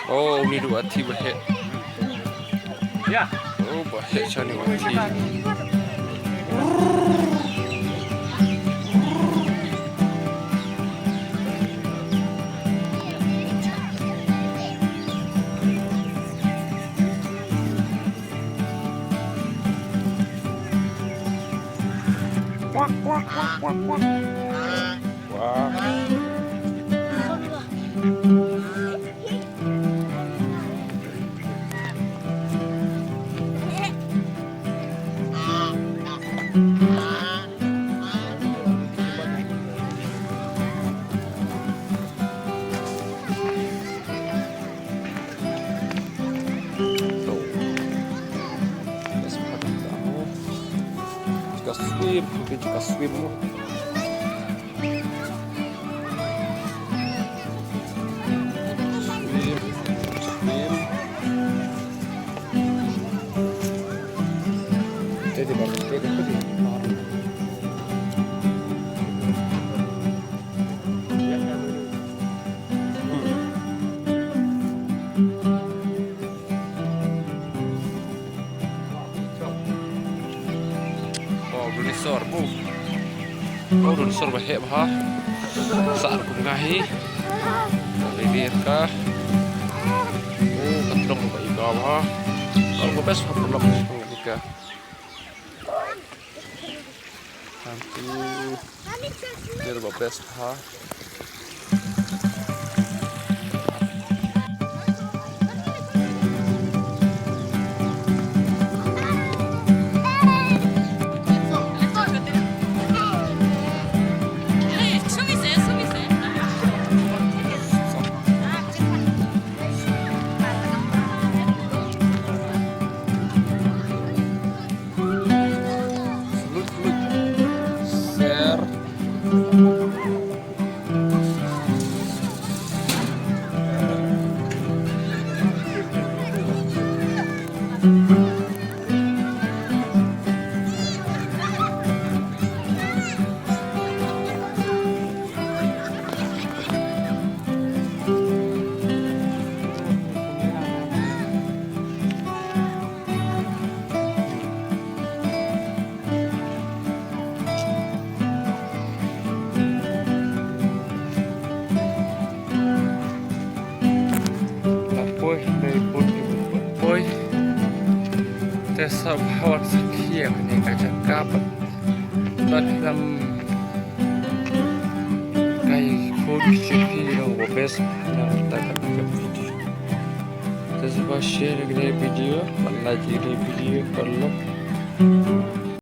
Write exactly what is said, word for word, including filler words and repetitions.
Oh, uni ruh athi ba heh. Ya. Oh, ba heh shane u athi. Kwak, kwak, kwak, kwak, kwak. Wah. Ka swim, ka swim. Swim, swim. Steady, bhai, steady, steady. Hmm. Oh, dinosaur, bu. Oh, dinosaur ba heh bha. Sa rukom nga hi. Ready ka. Oh, ka long ba i bha bha. Oh, ba best bha ka long ka. Thank you. They're the best, huh? Lut, lut. Ser. La poi, dei poi, poi. Te sa bhawan sa khia kane ka jaka pat. Bad lam kai khun ki chipi ïa u best na ta ka video. Te sa ba share kane video, bad like kane video, bad like.